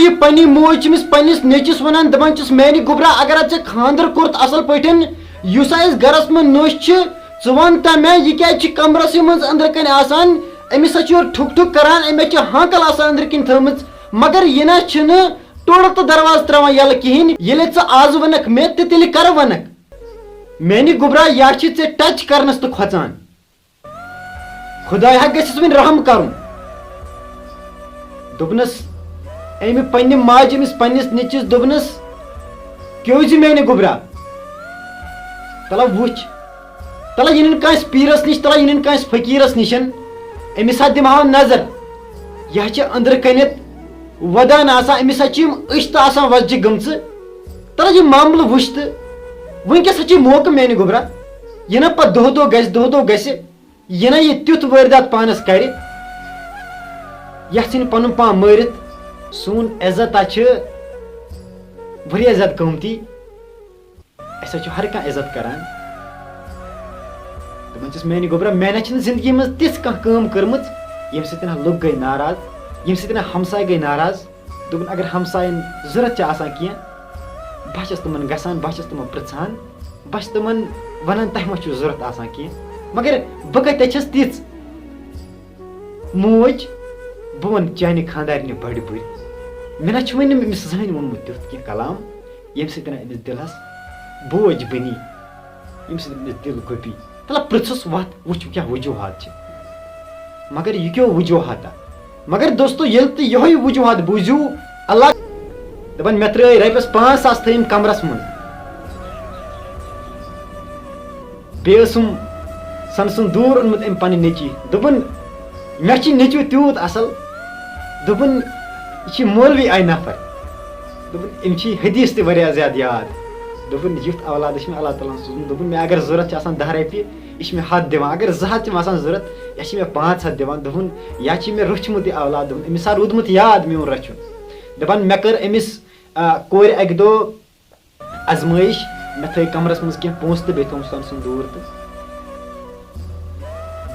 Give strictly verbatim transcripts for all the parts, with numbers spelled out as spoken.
پننہِ موج چھِ أمِس پننِس نیٚچوِس ونان، دپان چھِس، "میانہِ گوٚبرا، اگر ژےٚ خانٛدر کوٚرُتھ اصل پٲٹھۍ، یُس اسہِ گرس منٛز نوٚش چھِ، ژٕ ون تہ مےٚ، یہِ کیازِ چھِ کمرسٕے منٛز أنٛدرٕ کنہِ آسان؟ أمِس ہا چھُ یورٕ ٹھُک ٹھُک کران، أمِس چھِ ہانکل آسان أنٛدرٕ کنہِ تھٲومٕژ، مگر یہِ نہ چھِنہٕ ٹوڑٕ تہٕ دروازٕ ترٛاوان یَلہٕ کِہیٖنۍ۔ ییٚلہِ ژٕ آز وَنَکھ مےٚ تہٕ تیٚلہِ کَرٕ وَنَکھ۔ میٛانہِ گوٚبرا، یا چھِ ژےٚ ٹچ کَرنَس تہٕ کھۄژان۔ خۄداے ہا گژھٮ۪س وۄنۍ رحم کَرُن۔" دوٚپنَس أمۍ پنٛنہِ ماجہِ أمِس پنٛنِس نیٚچوِس، دوٚپنَس، "کیٛو زِ میٛانہِ گوٚبرا، تَلہ وٕچھ، تَلہ یہِ نِن کٲنٛسہِ پیٖرَس نِش، تَلہ یہِ نِن کٲنٛسہِ فقیٖرَس نِش، أمِس ہا دِمہٕ ہاو نظر، یہِ ہا چھِ أنٛدرٕ کَنٮ۪تھ وۄدان آسان، أمِس ہا چھِ یِم أچھ تہٕ آسان وۄزجہِ گٔمژٕ۔ تَلہ یہِ معاملہٕ وٕچھ تہٕ وٕنۍکٮ۪س ہا چھِ موقعہٕ میٛانہِ گوٚبرا، یہِ نہ پَتہٕ دۄہ دۄہ گژھِ، دۄہ دۄہ گژھِ، یہِ نہ یہِ تیُتھ وٲرۍدات پانَس کَرِ، یَتھ ژھٕنہِ پَنُن پان مٲرِتھ۔ سون عزت ہا چھِ واریاہ زیادٕ قۭمتی، اَسہِ ہا چھُ ہر کانٛہہ عزت کَران۔" دَپان چھِس، "میٛانہِ گوٚبرا، مےٚ نہ چھِنہٕ زِندگی منٛز تِژھ کانٛہہ کٲم کٔرمٕژ، ییٚمہِ سۭتۍ نہ لُکھ گٔے ناراض، ییٚمہِ سۭتۍ نہ ہمساے گٔے ناراض۔" دوٚپُن، اگر ہمساین ضوٚرتھ چھِ آسان کینٛہہ، بہٕ چھَس تِمَن گژھان، بہٕ چھَس تِمَن پرٛژھان، بہٕ چھَس تِمَن وَنان، "تۄہہِ ما چھُو ضوٚرتھ آسان کینٛہہ؟" مگر بہٕ کَتہِ چھَس تِژھ موج، بہٕ وَنہٕ چانہِ خانٛدارنہِ بَڑِ بُرِ۔ مےٚ نہ چھُ وٕنہِ أمِس زٕہٕنۍ ووٚنمُت تیُتھ کینٛہہ کلام، ییٚمہِ سۭتۍ نہ أمِس دِلَس بوج بَنی، ییٚمہِ سۭتۍ أمِس دِل گۄبی۔ مطلب، پرٛژھُس وَتھ، وٕچھ کیٛاہ وجوٗہات چھِ۔ مگر یہِ کیٛو وجوٗہاتا؟ مگر دوستو، ییٚلہِ تُہۍ یِہوٚے وجوٗہات بوٗزِو، اللہ دَپان، مےٚ ترٛٲے رۄپیَس پانٛژھ ساس تھٲیِم کمرَس منٛز۔ بیٚیہِ ٲسٕم سَن سُنٛد دوٗر اوٚنمُت أمۍ پنٕنۍ نیٚچی۔ دوٚپُن، مےٚ چھِ نیٚچوٗ تیوٗت اَصٕل۔ دوٚپُن، یہِ چھِ مولوی آیہِ نفر۔ دوٚپُن، أمۍ چھِ یہِ حدیث تہِ واریاہ زیادٕ یاد۔ دوٚپُن، یُتھ اولاد چھِ مےٚ اللہ تعالیٰ ہَن سوٗزمُت۔ دوٚپُن، مےٚ اگر ضوٚرَتھ چھِ آسان دَہ رۄپیہِ، یہِ چھِ مےٚ ہَتھ دِوان۔ اگر زٕ ہَتھ چھِم آسان ضوٚرَتھ، یہِ چھِ مےٚ پانٛژھ ہَتھ دِوان۔ دوٚپُن، یا چھِ مےٚ روٚچھمُت یہِ اولاد۔ دوٚپُن، أمِس آو روٗدمُت یاد میون رَچھُن۔ دَپان، مےٚ کٔر أمِس، آ، کورِ اَکہِ دۄہ آزمٲیِش، مےٚ تھٲے کمرَس منٛز کینٛہہ پونٛسہٕ تہٕ بیٚیہِ تھوٚوُم سۄن سُنٛد دوٗر تہٕ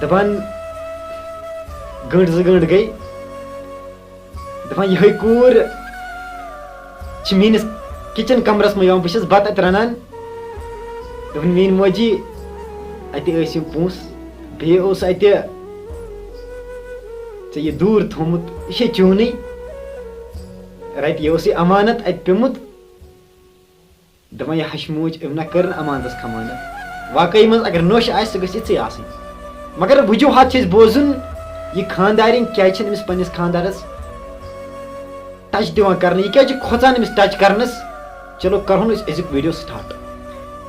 دَپان، گٲنٛٹہٕ زٕ گٲنٛٹہٕ گٔے۔ دَپان، یِہوٚے کوٗر چھِ میٛٲنِس کِچن کمرَس منٛز یِوان، بہٕ چھَس بَتہٕ اَتہِ رَنان۔ دوٚپُن، میٛٲنۍ موجی، اَتہِ ٲسۍ یِم پونٛسہٕ، بیٚیہِ اوس اَتہِ ژےٚ یہِ دوٗر تھوٚومُت، یہِ چھے چونٕے۔ رَٹہِ، یہِ اوسُے اَمانَت اَتہِ پیوٚمُت۔ دَپان، یہِ ہَشہِ موج، أمۍ نہ کٔر نہٕ اَمانتَس خمانت۔ واقعی منٛز اگر نوٚش آسہِ، سُہ گژھِ یِژھٕے آسٕنۍ۔ مگر وجوٗہات چھِ أسۍ بوزُن، یہِ خانٛدارِنۍ کیٛازِ چھِنہٕ أمِس پنٛنِس خانٛدارَس ٹچ دِوان کرنہٕ، یہِ کیٛازِ چھِ کھۄژان أمِس ٹچ کرنَس؟ چلو، کرہون أسۍ أزیُک ویٖڈیو سٹارٹ۔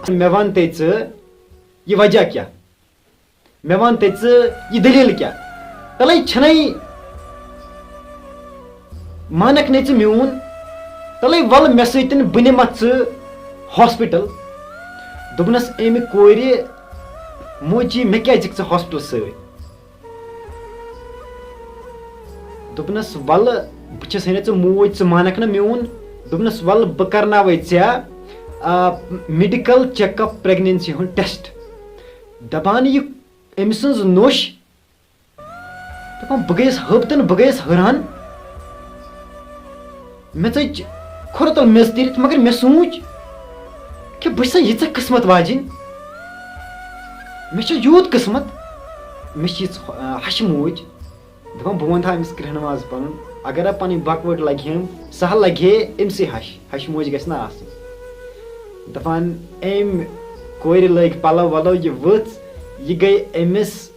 مےٚ وَن تہٕ ژٕ، یہِ وجہ کیٛاہ؟ مےٚ وَن تہٕ ژٕ، یہِ دٔلیٖل کیٛاہ؟ تَلَے چھَنَے مانَکھ نے ژٕ میون، تَلَے وَلہٕ مےٚ سۭتۍ، بہٕ نِمَتھ ژٕ ہاسپِٹل۔ دوٚپنَس أمۍ کورِ، موجی، مےٚ کیٛازِ یِکھ ژٕ ہاسپِٹل سۭتۍ؟ دوٚپنَس، وَلہٕ، بہٕ چھَس ہے نہٕ ژٕ موج، ژٕ مانَکھ نہٕ میون۔ دوٚپنَس، وَلہٕ، بہٕ کَرناوَے ژےٚ، آ، میڈیکل چیک اپ، پریگننسی ہُنٛد ٹیسٹ۔ دَپان یہِ أمۍ سٕنٛز نوٚش۔ دَپان، بہٕ گٔیَس ہٲبتن، بہٕ گٔیَس حٲران۔ مےٚ ژٔج کھۄرٕ تَل میٚژ تیٖرِتھ، مگر مےٚ سوٗنٛچ کہِ بہٕ چھَسا ییٖژاہ قٕسمت واجِنۍ؟ مےٚ چھا یوٗت قٕسمت؟ مےٚ چھِ یِژھ، آ، ہَشہِ موج۔ دَپان، بہٕ وَنہٕ ہا أمِس کرٛٮ۪ہنہٕ ماز پَنُن، اگر ہا پَنٕنۍ بَکوَٹ لَگہِ ہَم، سۄ ہا لَگہِ ہے أمۍسٕے ہَش، ہَشہِ موج گژھِ نہ آسٕنۍ۔ دَپان، أمۍ کورِ لٲگۍ پَلَو وَلَو، یہِ ؤژھ، یہِ گٔے أمِس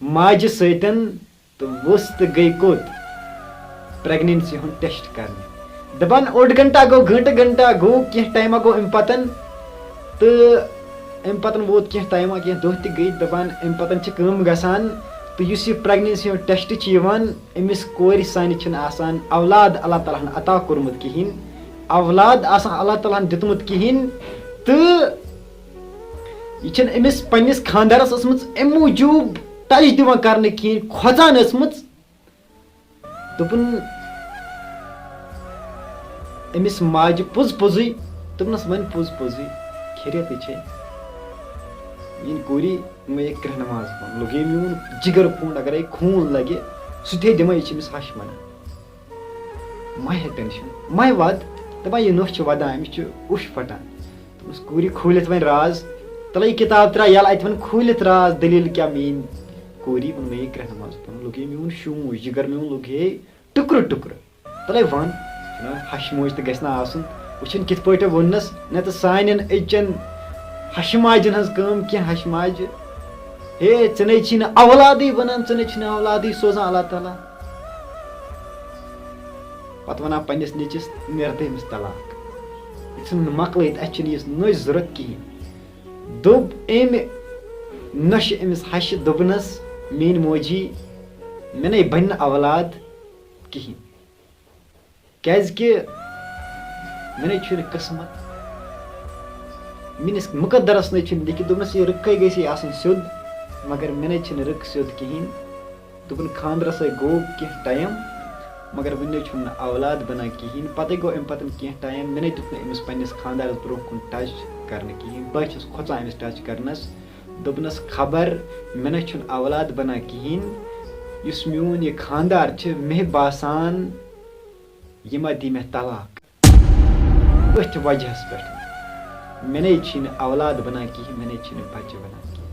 ماجہِ سۭتۍ تہٕ ؤژھ تہٕ گٔے کوٚت؟ پریگننسی ہُنٛد ٹیسٹ کرنہِ۔ دَپان اوٚڑ گھنٹہ گوٚو، گھنٹہٕ گھنٹہ گوٚو، کینٛہہ ٹایمہ گوٚو اَمہِ پتن تہٕ اَمہِ پتن ووت کینٛہہ ٹایمہ، کینٛہہ دۄہ تہِ گٔے۔ دَپان اَمہِ پتن چھِ کٲم گژھان تہٕ یُس یہِ پریگننسی ہُنٛد ٹیسٹ چھِ یِوان، أمِس کورِ سانہِ چھِنہٕ آسان اولاد اللہ تعالیٰ ہن عطا کوٚرمُت کِہیٖنۍ، اولاد آسان اللہ تعالیٰ ہن دیُتمُت کِہیٖنۍ تہٕ یہِ چھَنہٕ أمِس پنٛنِس خانٛدارَس ٲسمٕژ اَمہِ موٗجوٗب ٹچ دِوان کرنہٕ کِہیٖنۍ، کھۄژان ٲسمٕژ۔ دوٚپُن أمِس ماجہِ پوٚز پوٚزُے، دوٚپنَس، "وۄنۍ پوٚز پوٚزُے، خیریتٕے چھے۔ یِنۍ کوٗری، وۄنۍ یہِ کرٛٮ۪ہنہٕ ماز پھوٚنٛڈ، لوٚگے میون جِگر پھوٚنٛڈ، اگرے خوٗن لَگہِ، سُہ تہِ دِمَے، یہِ چھِ أمِس ہَش وَنان۔" مہ ہےٚ ٹٮ۪نشن، مہ ہےٚ وَد۔ دَپان، یہِ نوٚش چھِ وَدان، أمِس چھُ اوٚش پھٹان۔ دوٚپمَس، کوٗری، کھوٗلِتھ وۄنۍ راز، تَلَے یہِ کِتاب ترٛاو یَلہٕ، اَتہِ وَن کھوٗلِتھ راز، دٔلیٖل کیٛاہ میٛٲنۍ کوٗری؟ ووٚن مےٚ، یہِ کرٛٮ۪ہنہٕ منٛز پَنُن لوٚگ ہے میون شوٗنٛچ، جِگر میون لوٚگ ہے ٹُکرٕ ٹُکرٕ۔ تَلَے وَن، چھُنہ ہَش موج تہِ گژھِ نہ آسُن۔ وٕچھُن کِتھ پٲٹھۍ ووٚننَس، نَتہٕ سانٮ۪ن أزچٮ۪ن ہَشہِ ماجٮ۪ن ہٕنٛز کٲم کینٛہہ، ہَشہِ ماجہِ، ہے، ژےٚ نے چھی نہٕ اولادٕے بَنان، ژےٚ نے چھی نہٕ اولادٕے سوزان اللہ تعالیٰ۔ پَتہٕ وَنان پنٛنِس نیٚچِس، "نیر تہٕ أمِس طلاق۔ یہِ ژھٕن نہٕ مۄکلٲیِتھ، اَسہِ چھِنہٕ یِژھ نٔج ضوٚرَتھ کِہیٖنۍ۔" دوٚپ أمۍ نۄشہِ أمِس ہَشہِ، دوٚپنَس، "میٛٲنۍ موجی، مےٚ نے بَنہِ نہٕ اولاد کِہیٖنۍ، کیٛازِکہِ مےٚ نے چھُنہٕ قٕسمت۔" میٛٲنِس مُقدرَس نے چھُنہٕ لیکھِتھ، دوٚپنَس، "یہِ رٕکھَے گژھِ آسٕنۍ سیوٚد، مگر مےٚ نے چھِنہٕ رٕکھ سیوٚد کِہیٖنۍ۔" دوٚپُن، خانٛدرَسَے گوٚو کینٛہہ ٹایم، مگر وٕنہِ چھُم نہٕ اولاد بَنان کِہیٖنۍ۔ پَتَے گوٚو اَمہِ پَتَن کینٛہہ ٹایم، مےٚ نے دیُت نہٕ أمِس پنٛنِس خانٛدارَس برونٛہہ کُن ٹَچ کَرنہٕ کِہیٖنۍ۔ بہٕ چھَس کھۄژان أمِس ٹَچ کَرنَس۔ دوٚپنَس، خبر مےٚ نے چھُنہٕ اولاد بَنان کِہیٖنۍ۔ یُس میون یہِ خانٛدار چھِ، مےٚ باسان، یہِ ما دی مےٚ طلاق۔ أتھۍ وجہس پٮ۪ٹھ۔ مےٚ نے چھِنہٕ اولاد بنان کِہیٖنۍ، مےٚ نے چھِنہٕ بچہِ بنان کِہیٖنۍ۔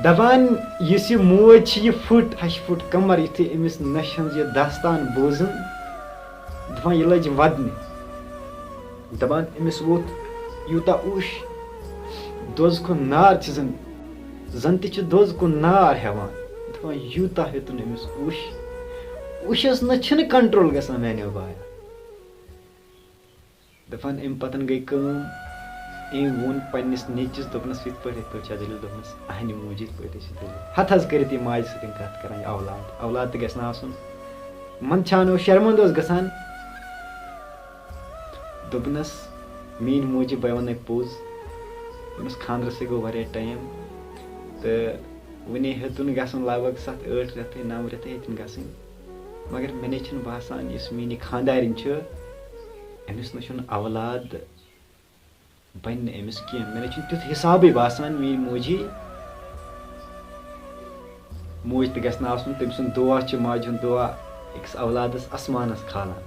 دپان، یُس یہِ موج چھِ، یہِ پھٕٹ، ہشہِ پھٕٹ کمر، یُتھُے أمِس نشہِ ہٕنٛز یہِ داستان بوٗزٕن، دپان، یہِ لٔج ودنہِ۔ دپان، أمِس ووٚتھ یوٗتاہ اوٚش، دۄزٕ کھۄتہٕ نار چھِ زن، زن تہِ چھِ دۄزٕ کُن نار ہٮ۪وان۔ دپان، یوٗتاہ ہیوٚتُن أمِس اوٚش، اوٚشس نہ چھِنہٕ کنٹرول گژھان میانیو بایا۔ دپان، امہِ پتن گٔے کٲم، أمۍ ووٚن پننِس نیٚچِس، دوٚپنس، یِتھ پٲٹھۍ، یِتھ پٲٹھۍ چھا دٔلیٖل؟ دوٚپنس، اہنہِ موٗجہِ یِتھ پٲٹھۍ چھِ دٔلیٖل۔ ہتھ حظ کٔرِتھ یہِ ماجہِ سۭتۍ کتھ کران، یہِ اولاد، اولاد تہِ گژھِ نہٕ آسُن۔ منٛدچھان اوس، شرمندٕ اوس گژھان۔ دوٚپنس، میٛٲنۍ موٗجہِ، بہٕ ونے پوٚز۔ دوٚپنس، خانٛدرسٕے گوٚو واریاہ ٹایم تہٕ وُنہِ ہیوٚتُن گژھُن لگ بگ ستھ ٲٹھ رٮ۪تھٕے، نو رٮ۪تھٕے ہیٚتِن گژھٕنۍ۔ مگر مےٚ نے چھُنہٕ باسان، یُس میٛٲنۍ یہِ خانٛدارِنۍ چھِ، أمِس نہ چھُنہٕ اولاد، بنہِ نہٕ أمِس کینٛہہ۔ مےٚ نے چھُنہٕ تیُتھ حسابٕے باسان، میٛٲنۍ موجی۔ موج تہِ گژھِ نہٕ آسُن، تٔمۍ سُنٛد دُعا چھُ، ماجہِ ہُنٛد دُعا أکِس اولادس آسمانس کھالان۔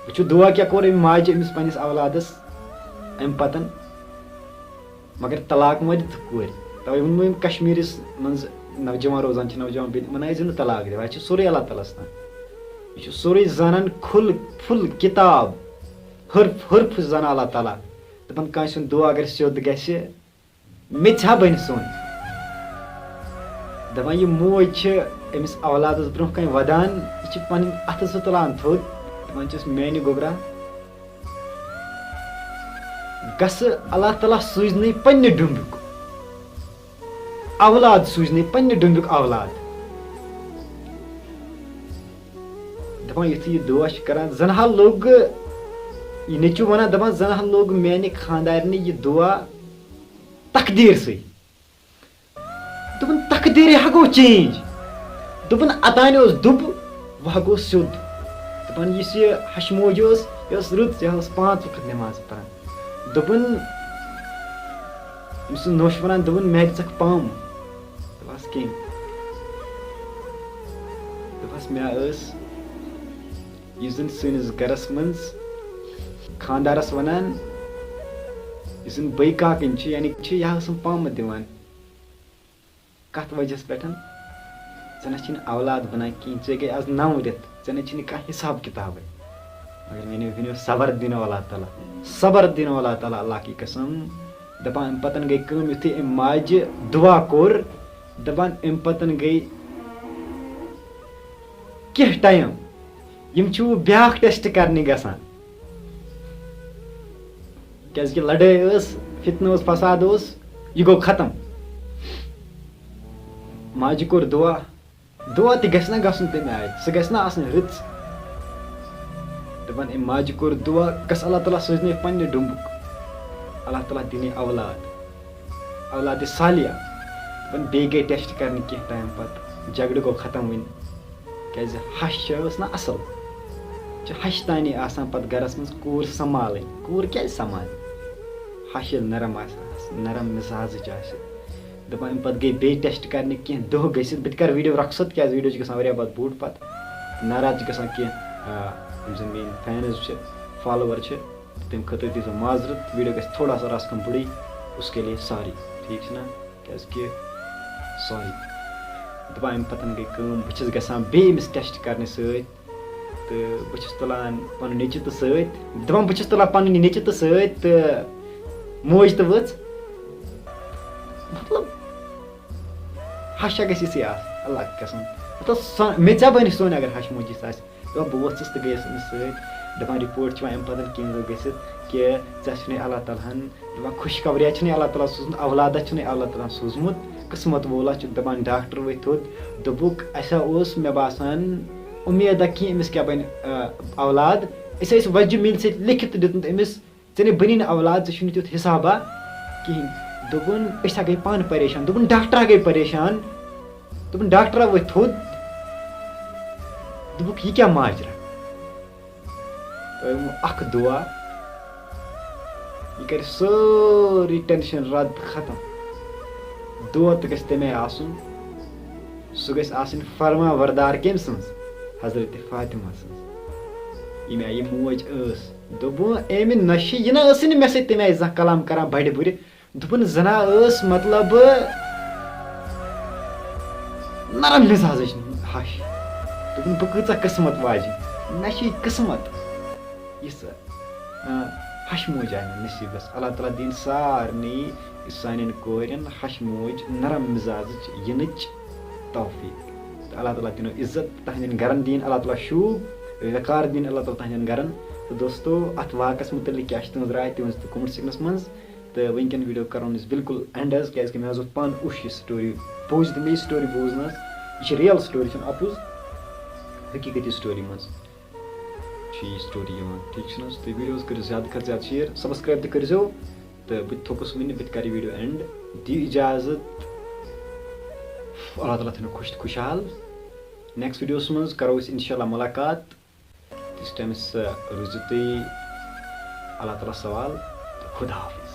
وٕچھِو، دُعا کیٛاہ کوٚر أمۍ ماجہِ أمِس پننِس اولادس اَمہِ پتن۔ مگر طلاق مہ دِتھ کورِ۔ توے ووٚنمو أمۍ کشمیٖرس منٛز نوجوان روزان چھِ، نوجوان بیٚنہِ، یِمن ٲسۍ زِ نہٕ طلاق دِوان۔ اَسہِ چھُ سورُے اللہ تعالیٰ ہس تام۔ یہِ چھُ سورُے زانان، کھُل پھُل کِتاب، حرف حرف چھُ زانان اللہ تعالیٰ۔ دپان، کٲنٛسہِ ہُنٛد دُعا اگر سیوٚد گژھِ، میٚژِ ہا بنہِ سۄن۔ دپان، یہِ موج چھِ أمِس اولادس برونٛہہ کنہِ ودان، یہِ چھِ پنٕنۍ اتھٕ زٕ تُلان تھوٚد، دپان چھِس، میانہِ گوٚبرا، گژھٕ اللہ تعالیٰ سوٗزنٕے پننہِ ڈُمبیُک اولاد، سوٗزنٕے پننہِ ڈُمبیُک اولاد۔ دپان، یُتھُے یہِ دُعا چھِ کران، زن ہا لوٚگ، یہِ نیٚچوٗ ونان، دپان، زن ہا لوٚگ میانہِ خانٛدارنہِ یہِ دُعا تقدیٖر سۭتۍ۔ دوٚپُن، تقدیٖرٕے ہا گوٚو چینج۔ دوٚپُن، اوتانۍ اوس دُبہٕ، وۄنۍ ہا گوٚو سیوٚد۔ دپان، یُس یہِ ہشہِ موج ٲس، یہِ ٲس رٕژ، یہِ ٲس پانٛژھ وقت نٮ۪ماز پران۔ دوٚپُن، أمۍ سٕنٛز نوٚش ونان، دوٚپُن، مےٚ دِژکھ پامہٕ۔ دوٚپہَس، کٔمۍ؟ دوٚپہَس، مےٚ ٲس، یُس زَن سٲنِس گَرَس منٛز خانٛدارَس وَنان، یُس زَن بٔے کاکَنۍ چھِ، یعنی چھِ، یہِ ٲسٕم پامہٕ دِوان۔ کَتھ وجہَس پٮ۪ٹھ؟ ژےٚ نہ چھِنہٕ اولاد بَنان کِہیٖنۍ، ژےٚ گٔے آز نَو رٮ۪تھ، ژےٚ نہ چھِنہٕ کانٛہہ حِساب کِتابٕے۔ مگر میٛانیو بیٚنیو، صبر دِنو اللہ تعالیٰ، صبر دِنو اللہ تعالیٰ، اللہ کی قسم۔ دَپان، اَمہِ پَتَن گٔے کٲم، یُتھُے أمۍ ماجہِ دُعا کوٚر، دَپان، اَمہِ پَتَن گٔے کینٛہہ ٹایم، یِم چھِ وۄنۍ بیٛاکھ ٹٮ۪سٹ کَرنہِ گژھان۔ کیٛازِکہِ لَڑٲے ٲس، فِتنہٕ اوس، فساد اوس، یہِ گوٚو ختم۔ ماجہِ کوٚر دُعا، دُعا تہِ گژھِ نہ گژھُن تَمہِ آیہِ، سُہ گژھِ نہ آسٕنۍ رٕژ۔ دَپان، أمۍ ماجہِ کوٚر دُعا، گژھ اللہ تعالیٰ سوٗزنَے پنٛنہِ ڈُمبُک، اللہ تعالیٰ دِنَے اولاد، اولادِ صالحہ۔ دَپان، بیٚیہِ گٔے ٹٮ۪سٹ کَرنہِ کینٛہہ ٹایم پَتہٕ، جھگڑٕ گوٚو ختم وٕنہِ۔ کیٛازِ ہَش چھِ ٲس نہ اَصٕل، چھِ ہَش تانی آسان پَتہٕ گَرَس منٛز کوٗر سنبھالٕنۍ۔ کوٗر کیٛازِ سنبھالہِ؟ ہَش ییٚلہِ نرم آسہِ، نرم مِزازٕچ آسہِ۔ دَپان، اَمہِ پَتہٕ گٔے بیٚیہِ ٹٮ۪سٹ کَرنہِ کینٛہہ دۄہ گٔژھِتھ، بہٕ تہِ کَرٕ ویٖڈیو رۄخصت، کیٛازِ ویٖڈیو چھِ گژھان واریاہ پَتہٕ بوٚڑ پَتہٕ۔ ناراض چھِ گژھان کینٛہہ، آ، یِم زَن میٛٲنۍ فینٕز چھِ، فالوور چھِ، تَمہِ خٲطرٕ دیٖزیو معذرت، ویٖڈیو گژھِ تھوڑا سا رَژھ کھنٛڈ بٔڑٕے، اس کے لیے ساری، ٹھیٖک چھُنہ؟ کیٛازِکہِ ساری، دَپان اَمہِ پَتَن گٔے کٲم، بہٕ چھُس گژھان بیٚیہِ أمِس ٹٮ۪سٹ کَرنہِ سۭتۍ، تہٕ بہٕ چھُس تُلان پَنُن نیٚچوٗ تہٕ سۭتۍ، دَپان بہٕ چھُس تُلان پَنُن یہِ نیٚچوٗ تہٕ سۭتۍ تہٕ موج تہٕ وٕژھ۔ مطلب، ہَش چھا گژھِ یِژھٕے آسٕنۍ، اللہ قسم۔ مطلب، سۄ، مےٚ ژےٚ بَنہِ سۄن اگر ہَش موج یِژھ آسہِ۔ دَپان بہٕ ووٚتھُس تہٕ گٔیَس أمِس سۭتۍ۔ دَپان رِپورٹ چھِ وۄنۍ اَمہِ پَتہٕ کِہیٖنۍ گٔژھِتھ کہِ ژےٚ چھُنَے اللہ تعالیٰ ہَن، دَپان خوشخبری چھُنَے اللہ تعالیٰ سوٗزمُت، اولادہ چھُنَے اللہ تعالیٰ ہَن سوٗزمُت، قٕسمت وولا چھُ۔ دَپان ڈاکٹر ؤتھۍ تھوٚد، دوٚپُکھ اَسہِ ہا اوس مےٚ باسان اُمید کہِ أمِس کیٛاہ بَنہِ، آ، اولاد۔ أسۍ ٲسۍ وۄزجہِ مِلہِ سۭتۍ لیکھِتھ دیُتمُت أمِس، ژےٚ نے بٔنی نہٕ اولاد، ژےٚ چھُنہٕ تیُتھ حِسابا کِہیٖنۍ۔ دوٚپُن أسۍ ہا گٔے پانہٕ پریشان، دوٚپُن ڈاکٹرا گٔے پریشان، دوٚپُن ڈاکٹرا ؤتھۍ تھوٚد، دوٚپُکھ یہِ کیٛاہ ماجرا؟ تۄہہِ ووٚنمو اکھ دُعا، یہِ کرِ سٲرٕے ٹینشن رد ختم۔ دُعا تہِ گژھِ تَمے آسُن، سُہ گژھِ آسٕنۍ فرما وردار کٔمۍ سٕنٛز؟ حضرت فاطمہ سٕنٛز۔ ییٚمہِ آیہِ یہِ موج ٲس، دوٚپُن أمۍ نہ چھِ، یہِ نہ ٲسٕے نہٕ مےٚ سۭتۍ تَمہِ آیہِ زانٛہہ کلام کران بڑِ بُرِ۔ دوٚپُن زنا ٲس مطلب نرم مزازٕچ ہش۔ دوٚپُن بہٕ کۭژاہ قٕسمت واجِنۍ، مےٚ چھِ یہِ قٕسمت یِژھ، آ، ہش موج آیہِ مےٚ نصیٖبس۔ اللہ تعالیٰ دِنۍ سارنٕے سانٮ۪ن کورٮ۪ن ہش موج نرم مزازٕچ یِنٕچ توفیٖق۔ تہٕ اللہ تعالیٰ دِنو عزت تہنٛدٮ۪ن گرن، دِیِن اللہ تعالیٰ شوٗب وقار، دِیِن اللہ تعالیٰ تہنٛدٮ۪ن گرن۔ تہٕ دوستو، اتھ واقعس متعلق کیٛاہ چھِ تُہنٛز راے، تہِ ؤنۍ زیو تُہۍ comment sectionس منٛز۔ تہٕ وٕنکٮ۪ن ویٖڈیو کَرون أسۍ بِلکُل end حظ، کیٛازِکہِ مےٚ حظ اوس پانہٕ اوٚش یہِ story بوٗزِتھ، مےٚ یہِ story بوٗز نہ حظ، یہِ چھِ real story، چھَنہٕ اَپُز، حقیٖقتی story منٛز چھِ یہِ story یِوان، ٹھیٖک چھُنہٕ حظ؟ تُہۍ ویٖڈیوز کٔرِو زیادٕ کھۄتہٕ زیادٕ share، subscribe تہِ کٔرۍزیو، تہٕ بہٕ تہِ تھوٚکُس وٕنہِ، بہٕ تہِ کَرٕ یہِ ویٖڈیو end، دِیِو اِجازت، اللہ تعالیٰ تھٲینو خۄش تہٕ خۄشحال، next ویٖڈیوَس منٛز کَرو أسۍ اِنشاء اللہ مُلاقات۔ تیٖتِس ٹایمَس، آ، روٗزِو تُہۍ اللہ تعالیٰ سوال تہٕ خدا حافظ۔